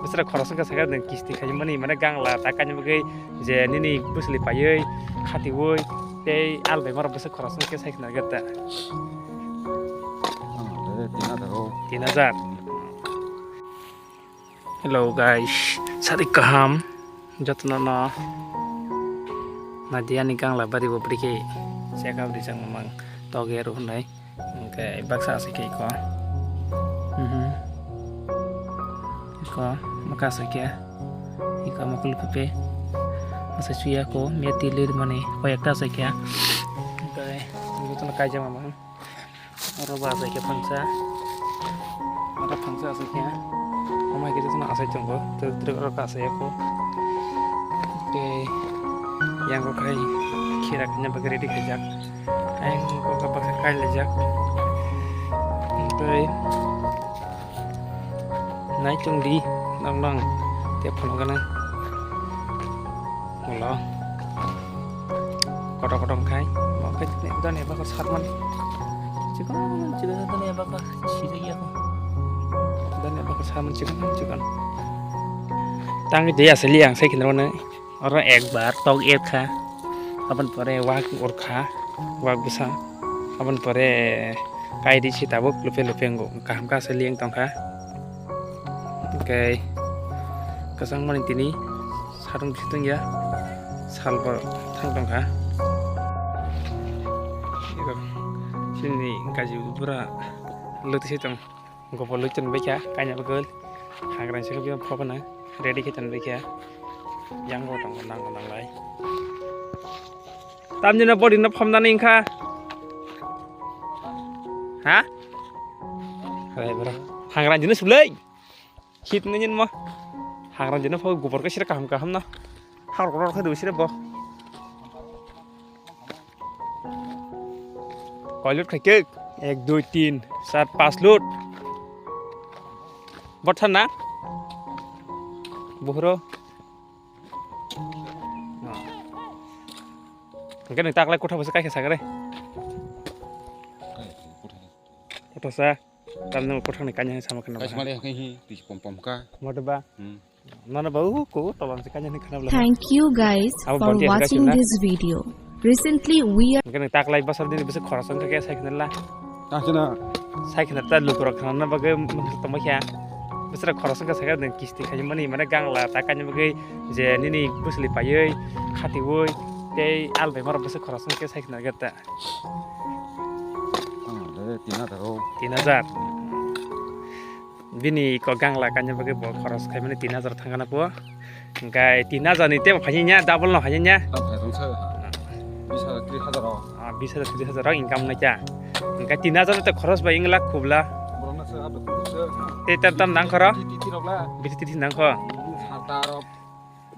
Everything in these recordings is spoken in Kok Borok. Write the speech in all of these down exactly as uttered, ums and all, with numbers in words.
Bwswk khoroksa khe sakha nwng kisti khaimani, mane gangla ta kainwi bagwi je nini bwswli paiwi khatiwi tei albai maro bwswk khoroksa khe sai khna gata. Ang le tin hajar o. Tin hajar. Hello guys, sari kaham jotono no Nadia ni gangla bari bo brikhe chekap rijak mamang toge rw hwnwi. Hwnkhe baksa aswk khe iko. Mhm. Iko maka aswk khe. Iko mokol pepe. Asa suya ko meti lir mani ko ekta aswk khe. Hwnkhe jotono kaijak mamang. Oro bo aswk khe phangsa. Oro phangsa aswk khe. Omo hai khe jotono aswk tongo. Twrwk twrwk oro aswk ya ko. Tei yang rok hai khira khaina bagwi ready khaijak. Ayang kok baksa kai laijak. Tei nai chwng di nang nang tei phunuk gana ulo kotor kotor khai bo khai dani eba kok sarman chikon chikon dani eba kok sida ya ko dani eba kok sarman chikon chikon tang de asli ang sai kinro ne. Oro ekbar tok erkha, aboni pore wak urkha, wak bwsa, aboni pore kaidi si tabuk lupe lupe wng kaham khe aswk liyeng tongkha. Hwnkhe kwchangmani tini satung si tungya, salbo thang tongkha. Chini kaji bura luti si tong. Gopol lui chwng baikha kaina bagwi hagrang silo biyang phobana ready khe chwng baikha yang bo tongo nang nang lai tamjino body no phomnani wngkha ha hai bro hagrang jino sulai hit nini mo hagrang jino pho gopor khe sira kaham kaham no. Hal kotor khe dui sire bo. Koi lut khai khe. Ek, dui, tin, char, panch lut. Botha na? Buhro. Hwnkhe nwng taklai kotha bwswk kaikha sakhe re. Kotha sa. Tamni kothang ni kanya sama kheno. Kaisa mali hai hi twi pom pom ka. Mote ba. Hmm. Nono ba u ko tolam se kanya ni khana bla. Thank you guys for watching this video. Recently we are. Hwnkhe nwng taklai bwswk dini bwswk khoroksa wngkha khe sai khna la. Tang khna. Sai khna ta lukurok khna bagwi tongma khe. Bwswk khoroksa wngkha sai khna kisti khai mani mane gangla ta kanya bagwi je nini bwswli paiwi khatiwi tei albai maro bwswk khoroksa wngkha khe sai khna gata. Tin hajar o. Tin hajar. Bini kok gangla kanya bagwi bo khoros khaimani tin hajar thangana po. Hwnkhe tin hajar ni tebo phaini nya, double no phaini nya. Tam phai rung sa. Bis hajar, tris hajar o. Ah, bis hajar, tris hajar o income na kya. Hwnkhe tin hajar te khoros bai wngla khubla. Borok na sa, abdo khubla sa. Te tam tam nang khoro. Titi, titi rok la. Bis titi nang kho. Sarta rok.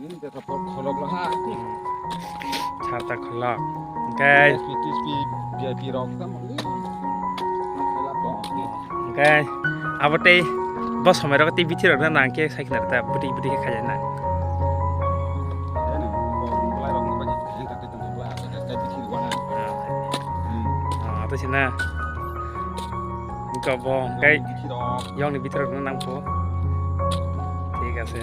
Ini jaka pot kholok lah. Sarta kholok. Hwnkhe S P, T S P, V I P rok tam ni. Hwnkhe abo tei bo somoi rok tei bithi rok na nang khe sai khna ta bwtwi bwtwi khe khaijak na. Belai rok no bai khe khaijak ta tei tong bla khe khe bithi rok na. Ah, to sina. Hwnkhe bo hwnkhe bithi rok. Yong ni bithi rok no nang pho. Thik ase.